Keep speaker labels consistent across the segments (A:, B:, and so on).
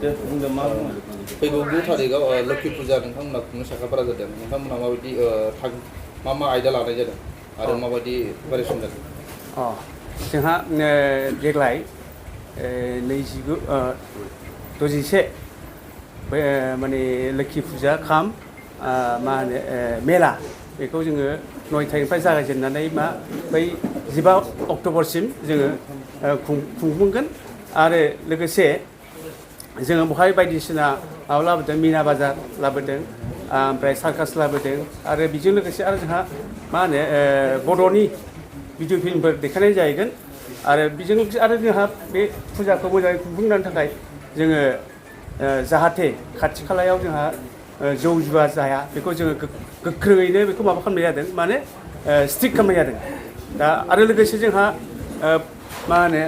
A: फैगौ 9 थारिखआव लोक्षि फुजा नोंथांमोना खुंनो साखाफारा जादों नोंथांमोना माबायदि मा आयदा लानाय जादों आरो माबायदि प्रिपारेसन जादों
B: जोंहा देग्लाय 61 माने लोक्षि फुजा खाम मा होनो मेला बेखौ जोङो 9 थारिखनिफ्राय जागायजेननानै बै 15 अक्ट'बरसिम जोङो खुंफुंगोन आरो लोगोसे जोङो बेवहाय बायदिसिना माबा लाबोदों मिना बाजार लाबोदों ओमफ्राय सार्कास लाबोदों आरो बेजों लोगोसे आरो जोंहा मा होनो बर'नि भिडिअ फिल्मफोर देखायनाय जाहैगोन आरो बेजों लोगोसे आरो जोंहा बे फुजाखौ मोजाङै खुंफुंनो थाखाय जोङो जाहाथे खाथि खालायाव जोंहा जौ जुवा जाया बेखौ जोङो गोख्रोङैनो बेखौ माबा खालामनाय जादों माने स्ट्रिक्ट खालामनाय जादों दा आरो लोगोसे जोंहा मा होनो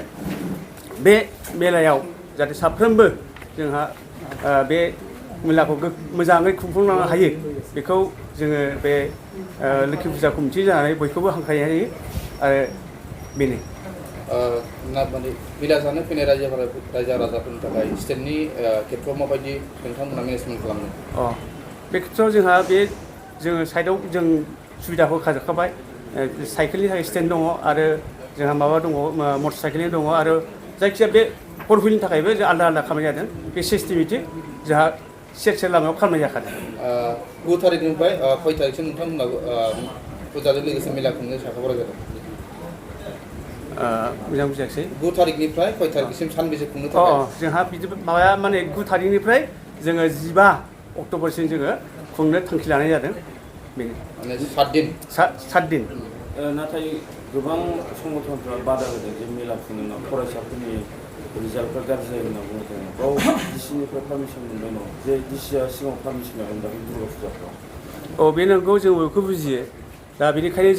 B: बे मेलायाव जाहाथे साफ्रोमबो जोंहा बे मेलाखौ मोजाङै खुंफुंलांनो हायो बेखौ जोङो बे लोक्षि फुजा कमिटि जानानै बयखौबो हांख्रायनाय जायो आरो बेनो
A: माने मेला जानो फैनाय रायजो राजाफोरनि थाखाय स्टेटनि खेत्रआव माबायदि नोंथांमोना मेनेजमेन्ट खालामो
B: बे खेत्रआव जोंहा बे जोङो साइडआव जों सुबिदाखौ होखाजोबखाबाय साइकेलनि थाखाय स्टेन्ड दङ आरो जोंहा माबा दङ मटर साइकेलनि दङ आरो जायखिजाया बे फर हुइलनि थाखायबो जों आलादा आलादा खालामनाय जादों बे सिस्टेमेटिक जोंहा सेर लामायाव खालामनाय जाखादों
A: 9 थारिखनिफ्राय 5 थारिखसिम नोंथांमोना फुजाजों लोगोसे मेला खुंनो साखाफारा जादों
B: मोजां बुजियाखिसै
A: 9 थारिखनिफ्राय 5 थारिखसिम सानबेसे खुंनो थाखाय
B: जोंहा बिदि माबाया माने 9 थारिखनिफ्राय जोङो 15 अक्ट'बरसिम जोङो खुंनो थांखि लानाय जादों बेनो
A: माने 7 दिन
C: नाथाय गोबां संगठनफ्रा बादा होदों जे मेला खुंनो फरायसाफोरनि रिजाल्टफ्रा गाज्रि जायो होनना बुंदों गाव डिसिनिफ्राय पारमिसन मोनबाय दं जे डिसिया सिगाङाव पारमिसन लागोन दा दुर्गा फुजाफ्राव
B: बे नंगौ जों बेखौ बुजियो दा बेनिखायनो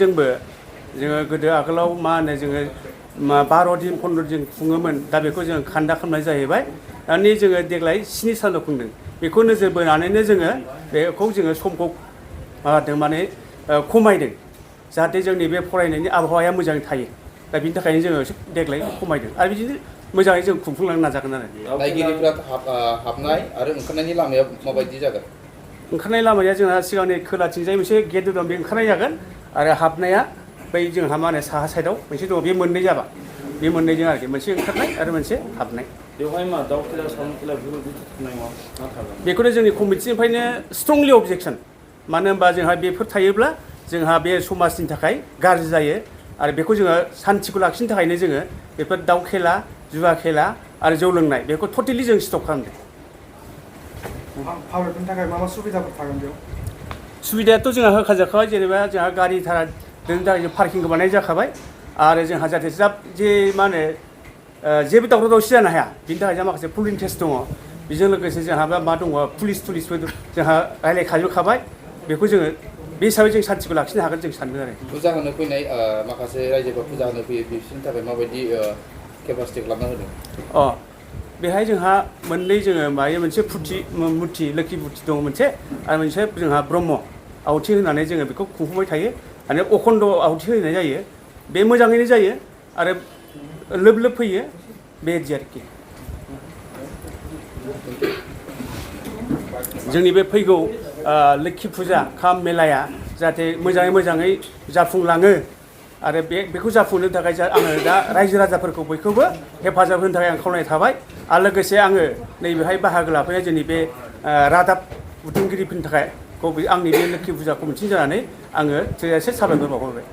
B: जोङो गोदो आगोलाव मा होनो जोङो 12 दिन 15 दिन खुङोमोन दा बेखौ जोङो खान्दा खालामनाय जाहैबाय दानि जोङो देग्लाय 7 सानल' खुंदों बेखौ नोजोर बोनानैनो जोङो बेखौ जोङो समखौ माबादों माने खमायदों जाहाथे जोंनि बे फरायनायनि आबहावाया मोजाङै थायो दा बिनि थाखायनो जोङो देग्लाय खमायदों आरो बिदिनो मोजाङै जों खुंफुंलांनो नाजागोन आरो
A: नायगिरिफ्रा हाबनाय आरो ओंखारनायनि लामाया माबायदि जागोन
B: ओंखारनाय लामाया जोंहा सिगांनि खोलाथिंजाय मोनसे गेट दं बे ओंखारनाय जागोन आरो हाबनाया बै जोंहा मा होनो साहा साइडआव मोनसे दङ बे मोननै जाबा बे मोननैजों आरोखि मोनसे ओंखारनाय आरो मोनसे हाबनाय
C: बेवहाय मा दाउ खेला साउन्ड खेला बेफोरबायदि थानाय मा थागोन
B: बेखौनो जोंनि कमिटिनिफ्रायनो स्ट्रंलि अबजेक्सन मानो होनबा जोंहा बेफोर थायोब्ला जोंहा बे समाजनि थाखाय गाज्रि जायो आरो बेखौ जोङो सान्थिखौ लाखिनो थाखायनो जोङो बेफोर दाउ खेला जुवा खेला आरो जौ लोंनाय बेखौ टटेलि जों स्टप खालामदों
D: पाब्लिकनि थाखाय मा सुबिदाफोर थागोन बेयाव
B: सुबिदायाथ' जोंहा होखाजाखाबाय जेनेबा जोंहा गारि भारा दोननो थाखाय जों पार्किंखौ बानाय जाखाबाय आरो जोंहा जाहाथे जे मा होनो जेबो दावराव दावसि जानो हाया बिनि थाखाय जोंहा माखासे पुलिं टेस्ट दङ बेजों लोगोसे जोंहा मा दङ पुलिसफोर जोंहा रायज्लायखाजोबखाबाय बेखौ जोङो बे हिसाबै जों सान्थिखौ लाखिनो हागोन जों सानदों आरो
A: फुजा होनो फैनाय माखासे रायजोफोर फुजा होनो फैयो बिसोरनि थाखाय माबायदि केपासिटि खालामना होदों
B: बेहाय जोंहा मोननै जोङो मोनसे मुरथि लोक्षि मुरथि दङ मोनसे आरो मोनसे जोंहा ब्रह्म आहुथि होनानै जोङो बेखौ खुंफुंबाय थायो माने अखन्द आहुथि होनाय जायो बे मोजाङैनो जायो आरो लोब फैयो बेबायदि आरोखि जोंनि बे फैगौ लोक्षि फुजा खाम मेलाया जाहाथे मोजाङै जाफुंलाङो आरो बेखौ जाफुंनो थाखाय आङो दा रायजो राजाफोरखौ बयखौबो हेफाजाब होनो थाखाय आं खावलायनाय थाबाय आरो लोगोसे आङो नैबेहाय बाहागो लाफैनाय जोंनि बे रादाब बुथुमगिरिफोरनि थाखाय आंनि बे लोक्षि फुजा कमिटि जानानै आङो थोजासे साबायखर बावहरबाय